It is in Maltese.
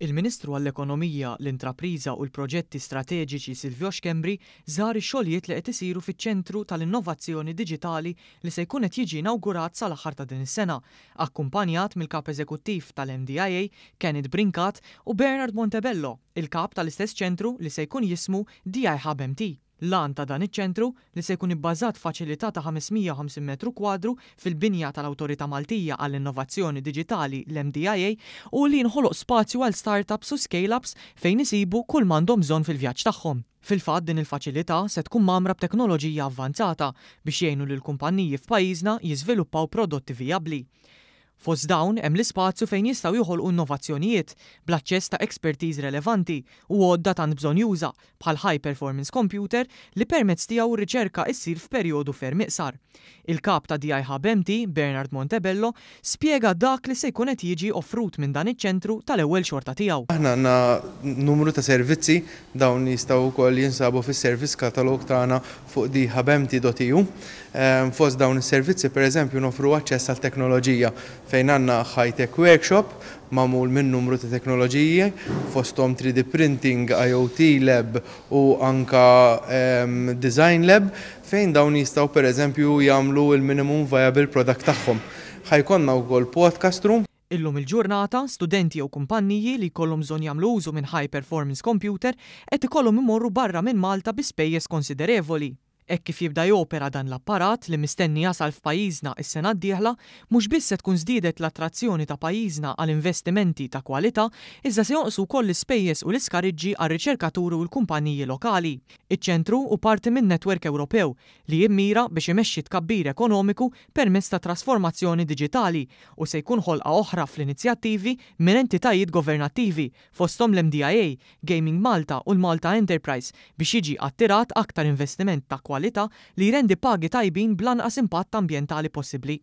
Il-Ministru għall-Ekonomija, l-Intrapriża u l-Proġetti Strateġiċi Silvio Schembri żar ix-xogħlijiet li qed isiru fiċ-Ċentru tal-Innovazzjoni Diġitali li se jkun qed jiġi inawgurat sal-aħħar ta' din is-sena, akkumpanjat mill-Kap Eżekuttiv tal-MDIA Kenneth Brincat u Bernard Montebello, il-Kap tal-istess ċentru li se jkun jismu DI Hub MT. L-għan ta' dan iċ-ċentru, li se jkun ibbażat f'faċilità ta' 550 metru kwadru fil-binja tal-Awtorità Maltija għall-Innovazzjoni Diġitali, l-MDIA, hu li jinħoloq spazju għal startups u scale-ups fejn isibu kull m'għandhom bżonn fil-vjaġġ tagħhom. Fil-fatt din il-faċilità se tkun mgħammra b'teknoloġija avvanzata biex jgħinu lill-kumpanniji f'pajjiżna jiżviluppaw prodotti vijabbli. Fost dawn hemm l-ispazju fejn jistgħu joħolqu innovazzjonijiet, bl-aċċess ta' expertise relevanti u għodda tant bżonnjuża bħal high performance computer li permezz tiegħu r-riċerka issir f'perjodu ferm iqsar. Il-Kap ta' DI Hub MT, Bernard Montebello, spjega dak li se jkun qed jiġi offrut minn dan iċ-ċentru tal-ewwel xorta tiegħu. Aħna għandna numru ta' servizzi, dawn jistgħu wkoll jinsabu fis-service catalog tagħna fuq dihubmt.eu. Fost dawn is-servizzi, pereżempju, noffru aċċess għal teknoloġija fejn għandna high-tech workshop magħmul minn numru ta' teknoloġiji, fosthom 3D printing, IoT lab u anka design lab, fejn dawn jistgħu, pereżempju, jagħmlu il-minimum viable product tagħhom. Ħa jkollna wkoll podcast room. Illum il-ġurnata, studenti jew kumpanniji li jkollhom bżonn jagħmlu użu minn high performance computer qed ikollhom imorru barra minn Malta bi spejjeż konsiderevoli. Hekk kif jibda jopera dan l-apparat, li mistenni jasal f'pajjiżna is-sena d-dieħla, mhux biss se tkun żdiedet l-attrazzjoni ta' pajjiżna għal investimenti ta' kwalità, iżda se jonqsu wkoll l-ispejjeż u l-iskariġġi għar-riċerkaturi u l-kumpaniji lokali. Iċ-ċentru hu parti minn netwerk Ewropew li jimmira biex imexxi tkabbir ekonomiku permezz ta' trasformazzjoni diġitali u se jkun ħolqa oħra fl-inizjattivi minn entitajiet governattivi, fosthom l-MDIA, Gaming Malta u l-Malta Enterprise, biex jiġi attirat aktar investiment ta' kwalità li jrendi pagi tajbin bl-anqas impatt ambjentali possibbli.